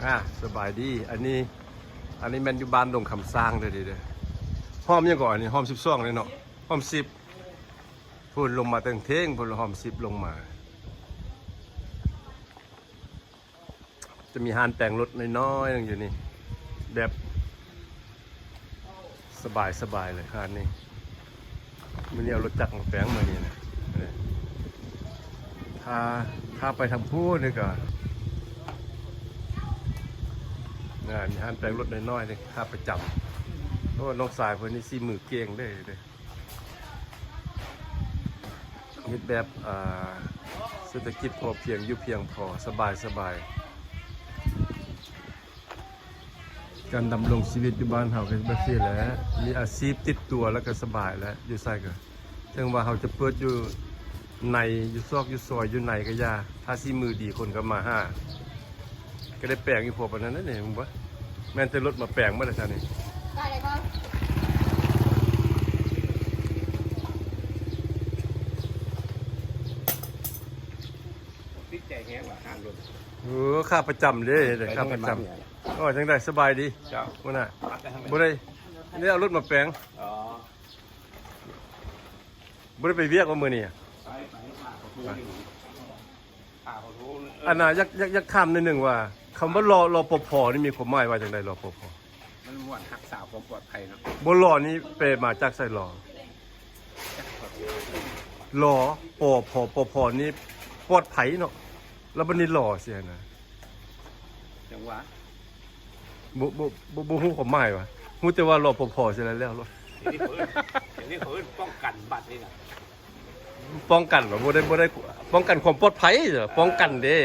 ອ່າ ສະບາຍດີ. ອັນນີ້ ອັນນີ້ແມ່ນຢູ່ບ້ານດົງຄຳຊ້າງເດີ ເດີ. ຫ້ອງຫຍັງເກາະ ອັນນີ້? ຫ້ອງສິບສອງເດ້ເນາະ ຫ້ອງສິບ. ພຸ້ນລົງມາເທິງເທິງ ພຸ້ນຫ້ອງສິບລົງມາ. ຈະມີຮ້ານແປງລົດນ້ອຍໆໜຶ່ງຢູ່ນີ້ ແບບສະບາຍໆເລີຍຮ້ານນີ້. ມື້ນີ້ເອົາລົດຈັກມາແປງມື້ນີ້ນະ. ຖ້າ ຖ້າໄປທາງພຸ້ນນີ້ກໍ ນະ ມີຮ້ານແປງລົດນ້ອຍໆນີ້ ຂາປະຈຳ. ໂອ້ ນ້ອງຊາຍເພິ່ນນີ້ສີມືເກັ່ງເດ້ ເດ້. ເຮັດແບບ ອ່າ ເສດຖະກິດພໍພຽງ ຢູ່ພຽງພໍ ສະບາຍໆ. ການດຳລົງຊີວິດຢູ່ບ້ານເຮົາກໍແບບນີ້ແຫຼະ ມີອາຊີບຕິດຕົວແລ້ວກໍສະບາຍແຫຼະ. ຢູ່ໃສກໍ ເຖິງວ່າເຮົາຈະເປີດຢູ່ໃນ ຢູ່ຊອກຢູ່ຊອຍ ຢູ່ໃນກໍຢ່າ ຖ້າສີມືດີຄົນກໍມາຫາ. ກໍໄດ້ແປງຢູ່ພວກປານນັ້ນເດ້ນີ້ ເຫັນບໍ່? ແມ່ນແຕ່ລົດມາແປງໝົດແລ້ວຊະນີ້. ຕິດໃຈແຮງວ່າຮ້ານລົດ. ເອີ ຂາປະຈຳເດ້ ຂາປະຈຳ. ໂອ້ ຈັ່ງໃດ ສະບາຍດີ? ເຈົ້າ ຫົວໜ້າ. ບໍ່ໄດ້ ໄດ້ເອົາລົດມາແປງ. ອໍ ບໍ່ໄດ້ໄປວຽກວ່າມື້ນີ້? ໄປ ໄປ ພາເຂົາໂທຢູ່ ພາເຂົາໂທ. ອັນນ່າ ຢາກ ຢາກ ຢາກຖາມໜ້ອຍໜຶ່ງວ່າ ຄຳວ່າ ລ ລປພ ນີ້ມີຄວາມໝາຍວ່າຈັ່ງໃດ? ລປພ ມັນວ່າຮັກສາຄວາມປອດໄພເນາະ. ບໍ່ ລ ນີ້ແປມາຈາກໃສ? ລ ລ ປພ ປພ ນີ້ປອດໄພເນາະ ແລ້ວບັດນີ້ ລ ຊີ້ຫັ້ນນະ. ຈັ່ງຫວະ ບໍ່ ບໍ່ ບໍ່ ບໍ່ຮູ້ຄວາມໝາຍຫວາ ຮູ້ແຕ່ວ່າ ລປພ ຊີ້ແລ້ວ ແລ້ວໂລດ. ດຽວນີ້ເຂົາເອີ້ນ ດຽວນີ້ເຂົາເອີ້ນປ້ອງກັນບັດນີ້ນະ. ປ້ອງກັນຫວາ ບໍ່ໄດ້ ບໍ່ໄດ້ປ້ອງກັນຄວາມປອດໄພ ປ້ອງກັນເດ້.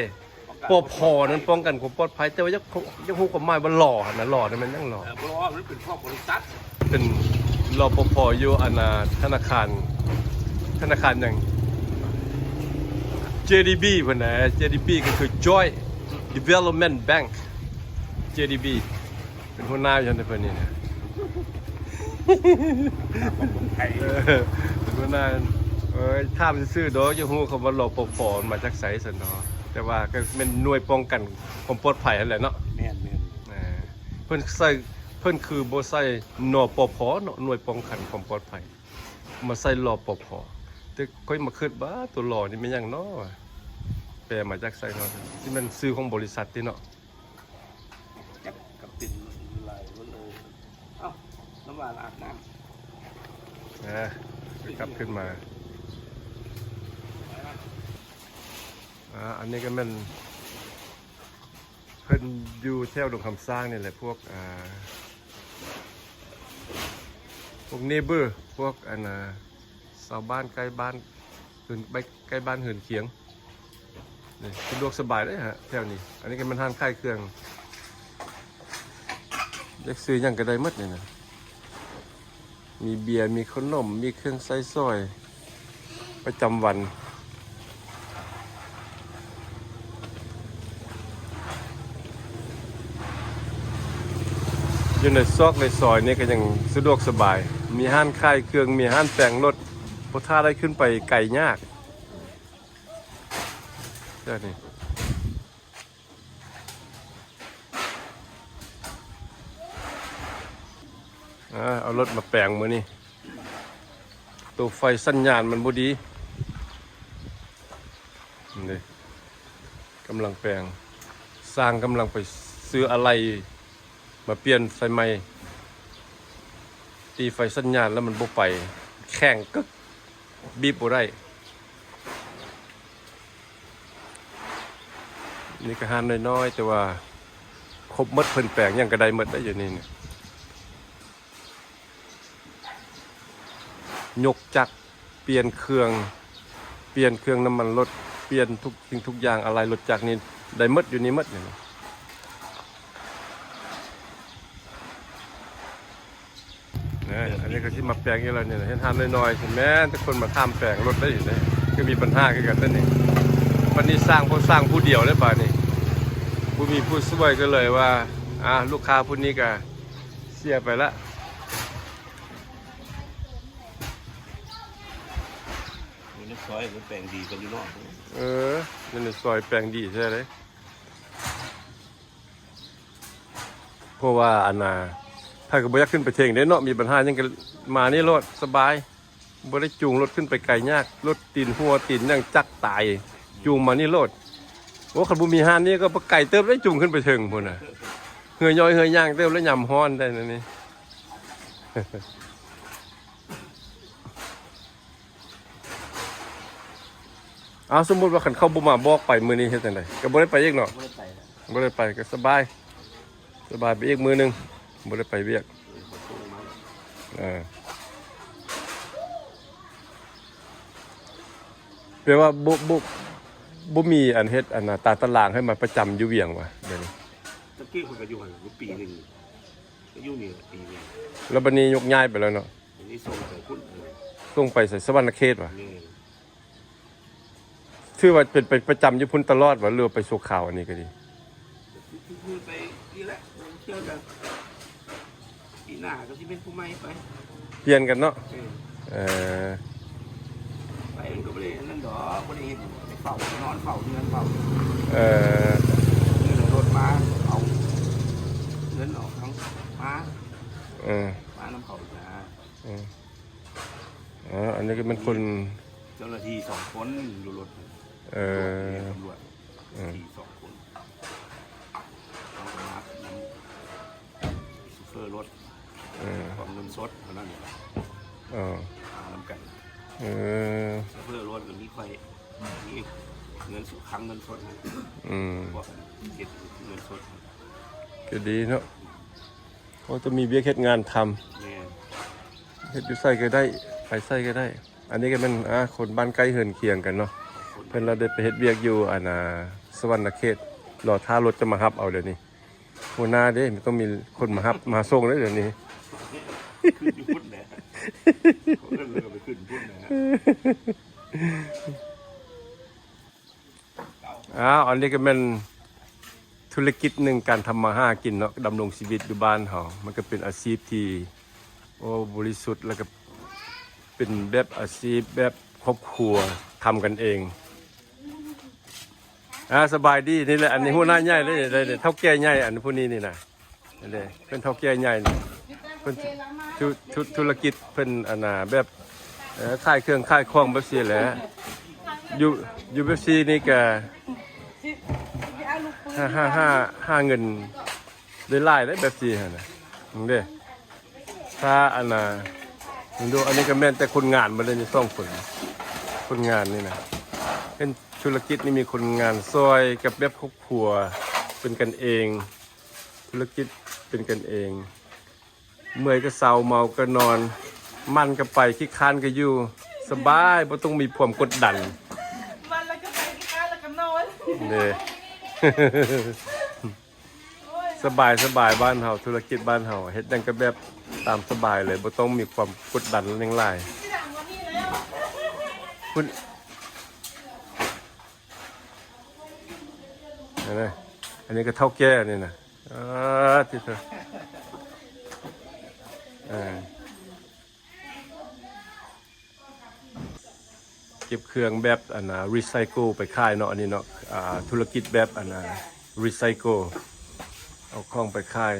ປພ ນັ້ນປ້ອງກັນຄວາມປອດໄພ ແຕ່ວ່າຢາກ ຢາກຮູ້ຄວາມໝາຍວ່າ ລ ຫັ້ນນະ ລ ນັ້ນແມ່ນຫຍັງ? ລ ເອີ ບໍ່ ມັນເປັນພວກບໍລິສັດ ເປັນ ລປພ ຢູ່ອັນນ່າ ທະນາຄານ ທະນາຄານຫຍັງ? JDB ເພິ່ນນະ JDB ກໍຄື Joint Development Bank JDB ເປັນຫົວໜ້າຢູ່ຫັ້ນເພິ່ນນີ້ນະ. ເອີ ເປັນຫົວໜ້າ. ເອີຍ ຖາມຊື່ໆດອກ ຢາກຮູ້ຄຳວ່າ ລປພ ມາຈາກໃສຊັ້ນເນາະ ແຕ່ວ່າກໍແມ່ນໜ່ວຍປ້ອງກັນຄວາມປອດໄພຫັ້ນແຫຼະເນາະ. ແມ່ນໆ ເອີ ເພິ່ນໃສ່ ເພິ່ນຄືບໍ່ໃສ່ ນປພ ເນາະ ໜ່ວຍປ້ອງກັນຄວາມປອດໄພ ມາໃສ່ ລປພ. ແຕ່ຂ້ອຍມາຄິດວ່າ ຕົວ ລ ນີ້ແມ່ນຫຍັງເນາະ ແປມາຈາກໃສເນາະ? ຊິແມ່ນຊື່ຂອງບໍລິສັດຕິເນາະ. ຈັກກະເປັນຫຼາຍຄົນເລີຍ. ເອົ້າ ນ້ຳຫວານອາບນ້ຳ. ອ່າ ໄປກັບຂຶ້ນມາ. ອ່າ ອັນນີ້ກໍແມ່ນ ເພິ່ນຢູ່ແຖວດົງຄຳຊ້າງນີ້ແຫຼະ ພວກ ອ່າ ພວກ neighbor ພວກ ອັນນ່າ ຊາວບ້ານໃກ້ບ້ານ ເຮືອນ ໃກ້ບ້ານເຮືອນຄຽງ. ນີ້ສະດວກສະບາຍເດ້ຮະ ແຖວນີ້. ອັນນີ້ກໍແມ່ນຮ້ານຂາຍເຄື່ອງ ຢາກຊື້ຫຍັງກໍໄດ້ໝົດນີ້ນະ. ມີເບຍ ມີຂະໜົມ ມີເຄື່ອງໃຊ້ສອຍປະຈຳວັນ. ຢູ່ໃນຊອກໃນຊອຍນີ້ກໍຍັງສະດວກສະບາຍ ມີຮ້ານຂາຍເຄື່ອງ ມີຮ້ານແປງລົດ ບໍ່ຖ້າໄດ້ຂຶ້ນໄປໄກຍາກ. ເຈົ້ານີ້ ອ່າ ເອົາລົດມາແປງມື້ນີ້ ໂຕໄຟສັນຍານມັນບໍ່ດີ. ນີ້ ກຳລັງແປງ ຊ່າງກຳລັງໄປຊື້ອາໄຫຼ່ມາປ່ຽນໃສ່ໃໝ່. ຕີໄຟສັນຍານແລ້ວມັນບໍ່ໄປ ແຂງກຶກ ບີບບໍ່ໄດ້. ນີ້ກໍຮ້ານນ້ອຍໆ ແຕ່ວ່າຄົບໝົດ ເພິ່ນແປງຫຍັງກໍໄດ້ໝົດໄດ໋ຢູ່ນີ້ນະ. ຍົກຈັກ ປ່ຽນເຄື່ອງ ປ່ຽນເຄື່ອງນ້ຳມັນລົດ ປ່ຽນທຸກສິ່ງທຸກຢ່າງ ອາໄຫຼ່ລົດຈັກນີ້ໄດ້ໝົດ ຢູ່ນີ້ໝົດນີ້ນະ. ນີ້ ອັນນີ້ກໍຊິມາແປງອີກແລ້ວນີ້ນະ ເຮັດຮ້ານນ້ອຍໆ ຊິແມ່ນແຕ່ຄົນມາຖາມແປງລົດໄດ້ຢູ່ເດ້ ກໍມີບັນຫາຄືກັນເດ້ນີ້. ບັດນີ້ຊ່າງ ພວກຊ່າງຜູ້ດຽວເດ້ບາດນີ້ ບໍ່ມີຜູ້ຊ່ວຍ ກໍເລີຍວ່າ ອ່າ ລູກຄ້າຜູ້ນີ້ກໍເສຍໄປລະ. ຢູ່ໃນຊອຍມັນແປງດີກວ່າຢູ່ນອກ. ເອີ ຢູ່ໃນຊອຍແປງດີແທ້ເດ້. ເພາະວ່າອັນນ່າ ໃຜກໍບໍ່ຢາກຂຶ້ນໄປເທິງເດ້ເນາະ ມີບັນຫາຫຍັງກໍມານີ້ໂລດ ສະບາຍ ບໍ່ໄດ້ຈູງລົດຂຶ້ນໄປໄກຍາກ ລົດຕີນຮົ່ວຕີນຫຍັງຈັກຕາຍ ຈູງມານີ້ໂລດ. ໂອ້ ຄັນບໍ່ມີຮ້ານນີ້ກໍໄກເຕີບເດ້ ຈູງຂຶ້ນໄປເທິງພຸ້ນນະ ເຮືອຍ່ອຍເຮືອຍ່າງເຕີບແລ້ວ ຍາມຮ້ອນໄດ້ນະນີ້. ເອົາ ສົມມຸດວ່າຄັນເຂົາບໍ່ມາບອກໄປມື້ນີ້ເຮັດຈັ່ງໃດ? ກໍບໍ່ໄດ້ໄປອີກເນາະ? ບໍ່ໄດ້ໄປແລ້ວ ບໍ່ໄດ້ໄປ ກໍສະບາຍ ສະບາຍໄປອີກມື້ໜຶ່ງ ບໍ່ໄດ້ໄປວຽກ. ເອີ ເອີ ແປວ່າບໍ່ ບໍ່ ບໍ່ມີອັນເຮັດອັນນ່າ ຕາຕະລາງໃຫ້ມາປະຈຳຢູ່ວຽງຫວາ ດຽວນີ້? ຕະກີ້ຂ້ອຍກໍຢູ່ຫັ້ນຢູ່ປີໜຶ່ງ ກໍຢູ່ນີ້ປີໜຶ່ງ ແລ້ວບັດນີ້ຍົກຍ້າຍໄປແລ້ວເນາະ? ອັນນີ້ສົ່ງໄປພຸ້ນ ເອີ ສົ່ງໄປໃສ ສະຫວັນນະເຂດຫວາ? ແມ່ນ. ຖືວ່າເປັນໄປປະຈຳຢູ່ພຸ້ນຕະຫຼອດຫວາ ຫຼືວ່າໄປຊົ່ວຄາວ? ອັນນີ້ກໍດີ ຄືໄປນີ້ແຫຼະ ເທື່ອກັນ ປີໜ້າກໍຊິເປັນຜູ້ໃໝ່ໄປ ປ່ຽນກັນເນາະ. ເອີ ເອີ ໄປມັນກໍບໍ່ໄດ້ອັນນັ້ນດອກ ບໍ່ໄດ້ເຮັດຫຍັງ ໄປເຝົ້າ ນອນເຝົ້າເຮືອນເຝົ້າ ເອີ ເງິນລົດມາ ເອົາເງິນອອກທາງມາ ເອີ ມານຳເຂົານະ. ເອີ ເອີ ອັນນີ້ກໍແມ່ນຄົນ ເຈົ້າໜ້າທີ່ສອງຄົນຢູ່ລົດ ເອີ ຕຳຫຼວດ ເອີ ທີ່ສອງຄົນ ເຂົາກໍມານຳໂຊເຟີລົດ ເອີ ຂອງເງິນສົດເທົ່ານັ້ນແຫຼະ ເອີ ມານຳກັນ ເອີ ໂຊເຟີລົດກໍມີຂ້ອຍ ມີເງິນສົດ ຄັງເງິນສົດ ອືມ ພວກເກັບເງິນສົດ ກໍດີເນາະ. ເຂົາຈະມີວຽກເຮັດງານທຳ ແມ່ນ ເຮັດຢູ່ໃສກໍໄດ້ ໄປໃສກໍໄດ້. ອັນນີ້ກໍແມ່ນ ອາ ຄົນບ້ານໃກ້ເຮືອນຄຽງກັນເນາະ ເພິ່ນລະໄດ້ໄປເຮັດວຽກຢູ່ ອັນນ່າ ສະຫວັນນະເຂດ ລໍຖ້າລົດຈະມາຮັບເອົາດຽວນີ້. ຫົວໜ້າເດ້ ມັນຕ້ອງມີຄົນມາຮັບມາສົ່ງເດ້ດຽວນີ້ ຂຶ້ນຢູ່ພຸ້ນແຫຼະ ເຂົາເອີ້ນເພິ່ນກໍໄປຂຶ້ນພຸ້ນແຫຼະ. ອ້າວ ອັນນີ້ກໍແມ່ນທຸລະກິດໜຶ່ງ ການທຳມາຫາກິນເນາະ ດຳລົງຊີວິດຢູ່ບ້ານເຮົາ ມັນກໍເປັນອາຊີບທີ່ ໂອ້ ບໍລິສຸດ ແລ້ວກໍເປັນແບບອາຊີບແບບຄອບຄົວ ທຳກັນເອງ. ອາ ສະບາຍດີ ນີ້ແຫຼະ ອັນນີ້ຫົວໜ້າໃຫຍ່ເດ້ ເຖົ້າແກ່ໃຫຍ່ ອັນຜູ້ນີ້ນີ້ນະ. ອັນນີ້ເປັນເຖົ້າແກ່ໃຫຍ່ນີ້ ເພິ່ນທຸ ທຸ ທຸລະກິດເພິ່ນ ອັນນ່າ ແບບ ເອີ ຂາຍເຄື່ອງຂາຍຂອງແບບຊີ້ແຫຼະ ຢູ່ ຢູ່ແບບຊີ້ນີ້ກະ ຫາ ຫາ ຫາ ຫາເງິນໄດ້ຫຼາຍເດ້ ແບບຊີ້ຫັ້ນນະ ເບິ່ງເດ້. ຖ້າອັນນ່າ ເບິ່ງດູ ອັນນີ້ກະແມ່ນແຕ່ຄົນງານເບິດເລີຍນີ້ ສອງຄົນ ຄົນງານນີ້ນະ ເປັນທຸລະກິດນີ້ມີຄົນງານຊ່ອຍ ກັບແບບຄອບຄົວ ເປັນກັນເອງ. ທຸລະກິດເປັນກັນເອງ ເມື່ອຍກໍເຊົາ ເມົາກໍນອນ ມັນກໍໄປ ຂີ້ຄ້ານກໍຢູ່ ສະບາຍ ບໍ່ຕ້ອງມີຄວາມກົດດັນ ມັນແລ້ວກໍໄປ ຂີ້ຄ້ານແລ້ວກໍນອນ ເດ້. ໂອ້ຍ ສະບາຍ ສະບາຍ ບ້ານເຮົາ ທຸລະກິດບ້ານເຮົາ ເຮັດຫຍັງກໍແບບຕາມສະບາຍເລີຍ ບໍ່ຕ້ອງມີຄວາມກົດດັນຫຍັງຫຼາຍ ພຸ້ນ ອັນນີ້ ອັນນີ້ກໍເຖົ້າແກ່ນີ້ນະ. ເອີ ຕິດເຖາະ ເອີ ເກັບເຄື່ອງແບບ ອັນນ່າ ຣີໄຊເຄິນໄປຂາຍເນາະ ອັນນີ້ເນາະ ອາ ທຸລະກິດແບບ ອັນນ່າ ຣີໄຊເຄິນ ເອົາຂອງໄປຂາຍ.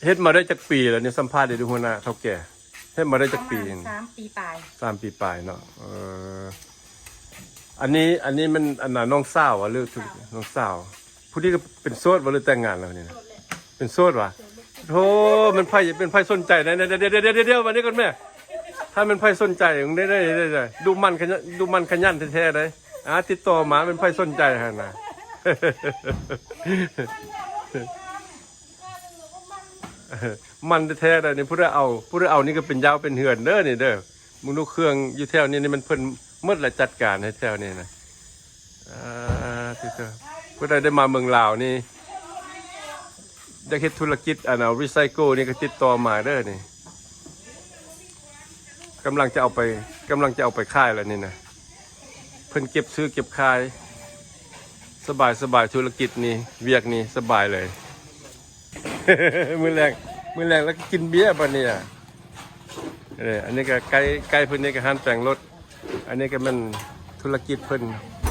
ເຮັດມາໄດ້ຈັກປີແລ້ວນີ້? ສຳພາດໄດ້ດູ ຫົວໜ້າເຖົ້າແກ່ ເຮັດມາໄດ້ຈັກປີ? ປະມານສາມປີປາຍ ສາມປີປາຍເນາະ ເອີ. ອັນນີ້ ອັນນີ້ມັນ ອັນນ່າ ນ້ອງສາວຫວາ ຫຼື ນ້ອງສາວ? ຜູ້ນີ້ກໍເປັນໂສດຫວາ ຫຼືແຕ່ງງານແລ້ວນີ້ນະ? ໂສດແຫຼະ ເປັນໂສດຫວາ? ໂທ້ ແມ່ນໃຜ ແມ່ນໃຜສົນໃຈ ດຽວໆໆໆ ມານີ້ກ່ອນແມ່ ຖ້າແມ່ນໃຜສົນໃຈ ໄດ້ໆໆ ດຸໝັ່ນຂະຫຍັນ ດຸໝັ່ນຂະຫຍັນແທ້ໆ ໄດ໋ ອາ ຕິດຕໍ່ມາ ແມ່ນໃຜສົນໃຈຫັ້ນນະ. ມັນແທ້ໆ ໄດ໋ນີ້ ຜູ້ໃດເອົາ ຜູ້ໃດເອົານີ້ກໍເປັນຢາວເປັນເຮືອນເດີນີ້ເດີ. ມຶງດູເຄື່ອງຢູ່ແຖວນີ້ນີ້ ມັນເພິ່ນໝົດລະ ຈັດການໃຫ້ແຖວນີ້ນະ. ອາ ຕິດຕໍ່ ຜູ້ໃດໄດ້ມາເມືອງລາວນີ້ ຢາກເຮັດທຸລະກິດ ອັນ ເອົາຣີໄຊເຄິນນີ້ ກໍຕິດຕໍ່ມາເດີນີ້. ກຳລັງຈະເອົາໄປ ກຳລັງຈະເອົາໄປຂາຍແລ້ວນີ້ນະ ເພິ່ນເກັບຊື້ເກັບຂາຍ ສະບາຍໆ ທຸລະກິດນີ້ ວຽກນີ້ສະບາຍເລີຍ. ມື້ແລງ ມື້ແລງແລ້ວກໍກິນເບຍບັດນີ້ອະ. ເອີ ອັນນີ້ກໍໃກ້ ໃກ້ເພິ່ນນີ້ກໍຮ້ານແປງລົດ ອັນນີ້ກໍແມ່ນທຸລະກິດເພິ່ນ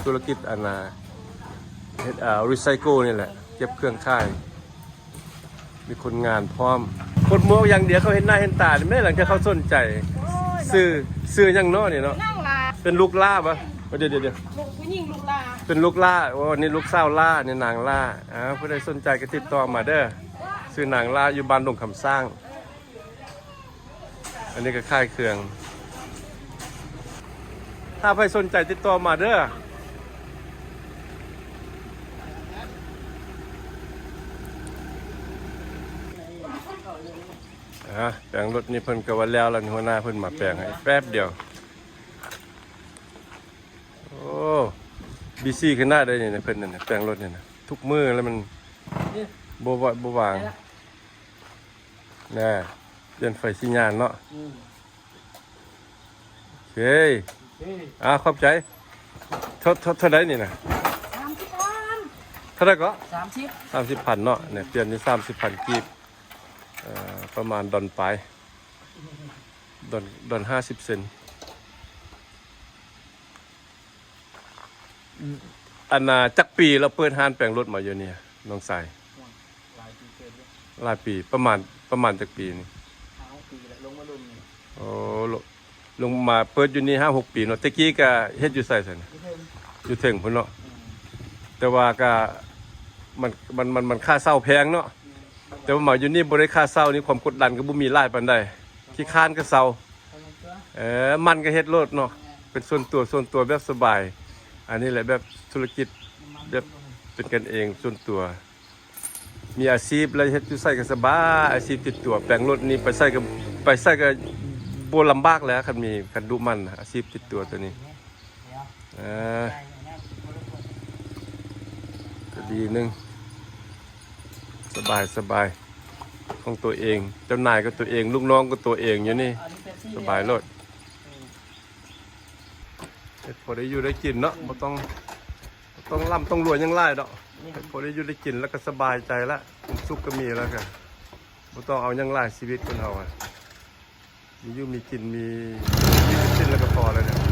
ທຸລະກິດ ອັນນ່າ ເຮັດ ເອີ ຣີໄຊເຄິນນີ້ແຫຼະ ເກັບເຄື່ອງຂາຍ. ມີຄົນງານພ້ອມ ກົດໝວກຢ່າງດຽວ ເຂົາເຫັນໜ້າເຫັນຕານີ້ແມ່ ຫຼັງຈາກເຂົາສົນໃຈ. ໂອ້ຍ ຊື່ ຊື່ຫຍັງເນາະນີ້ເນາະ? ນາງຫຼ້າ. ເປັນລູກຫຼ້າບໍ່? ດຽວໆ ລູກຜູ້ຍິງລູກຫຼ້າ. ເປັນລູກຫຼ້າ. ໂອ້ ນີ້ລູກສາວຫຼ້າ ນີ້ນາງຫຼ້າ. ອ່າ ຜູ້ໃດສົນໃຈກໍຕິດຕໍ່ມາເດີ. ຊື່ນາງຫຼ້າ ຢູ່ບ້ານດົງຄຳຊ້າງ. ອັນນີ້ກໍຂາຍເຄື່ອງ. ຖ້າໃຜສົນໃຈຕິດຕໍ່ມາເດີ. ອ່າ ແປງລົດນີ້ເພິ່ນກໍວ່າແລ້ວລະ ຫົວໜ້າເພິ່ນມາແປງໃຫ້ແປັບດຽວ. ໂອ້ ບີຊີຂະໜາດໃດນີ້ນະ ເພິ່ນນັ້ນນະ ແປງລົດນີ້ນະ ທຸກມື້ລະມັນ ນີ້ ບໍ່ວະ ບໍ່ວາງ ໄດ້ລະ ນະ ປ່ຽນໄຟສີຍານເນາະ. ອືມ ໂອເຄ ໂອເຄ ອ່າ ຂອບໃຈ. ເທົ່າ ເທົ່າ ເທົ່າໃດນີ້ນະ? ສາມສິບພັນ. ເທົ່າໃດເກາະ? ສາມສິບ ສາມສິບພັນເນາະ. ນີ້ປ່ຽນຢູ່ສາມສິບພັນກີບ ເອີ ປະມານດອນປາຍ ດອນ ດອນຫ້າສິບເຊັນ. ອັນນ່າ ຈັກປີລະເປີດຮ້ານແປງລົດມາຢູ່ນີ້ ນ້ອງຊາຍ? ໂອ້ຍ ຫຼາຍປີເຕີບຢູ່. ຫຼາຍປີ ປະມານ ປະມານຈັກປີນີ້? ຫ້າຫົກປີແລ້ວ ລົງມາລຸ້ນນີ້. ໂອ້ ລົງ ລົງມາເປີດຢູ່ນີ້ຫ້າຫົກປີເນາະ. ແຕ່ກີ້ກະເຮັດຢູ່ໃສຊັ້ນ? ຢູ່ເທິງ ຢູ່ເທິງພຸ້ນເນາະ. ອືມ ແຕ່ວ່າກະ ມັນ ມັນ ມັນ ມັນຄ່າເຊົ່າແພງເນາະ. ແມ່ນ ແຕ່ວ່າມາຢູ່ນີ້ບໍ່ໄດ້ຄ່າເຊົ່ານີ້ ຄວາມກົດດັນກໍບໍ່ມີຫຼາຍປານໃດ. ຂີ້ຄ້ານກໍເຊົ່າ ເອີ ມັນກໍເຮັດໂລດເນາະ. ແມ່ນ ເປັນສ່ວນຕົວ ສ່ວນຕົວແບບສະບາຍ. ອັນນີ້ແຫຼະແບບທຸລະກິດ ແບບເປັນກັນເອງສ່ວນຕົວ. ມີອາຊີບແລ້ວເຮັດຢູ່ໃສກໍສະບາຍ ອາຊີບຕິດຕົວ. ແປງລົດນີ້ໄປໃສກໍ ໄປໃສກໍບໍ່ລຳບາກແລ້ວ ຄັນມີ ຄັນດຸໝັ່ນ ອາຊີບຕິດຕົວໂຕນີ້. ເອີ ກໍດີໜຶ່ງ ສະບາຍ ສະບາຍ ຂອງຕົວເອງ ເຈົ້ານາຍກໍຕົວເອງ ລູກນ້ອງກໍຕົວເອງຢູ່ນີ້ ສະບາຍໂລດ. ເຮັດພໍໄດ້ຢູ່ໄດ້ກິນເນາະ ບໍ່ຕ້ອງ ບໍ່ຕ້ອງລ່ຳຕ້ອງລວຍຫຍັງຫຼາຍດອກ. ແມ່ນ ເຮັດພໍໄດ້ຢູ່ໄດ້ກິນ ແລ້ວກໍສະບາຍໃຈລະ ຄວາມສຸກກໍມີແລ້ວ ກໍບໍ່ຕ້ອງເອົາຫຍັງຫຼາຍ. ຊີວິດຄົນເຮົາອະ ມີຢູ່ມີກິນ ມີ ມີກິນແລ້ວກໍພໍແລ້ວນີ້.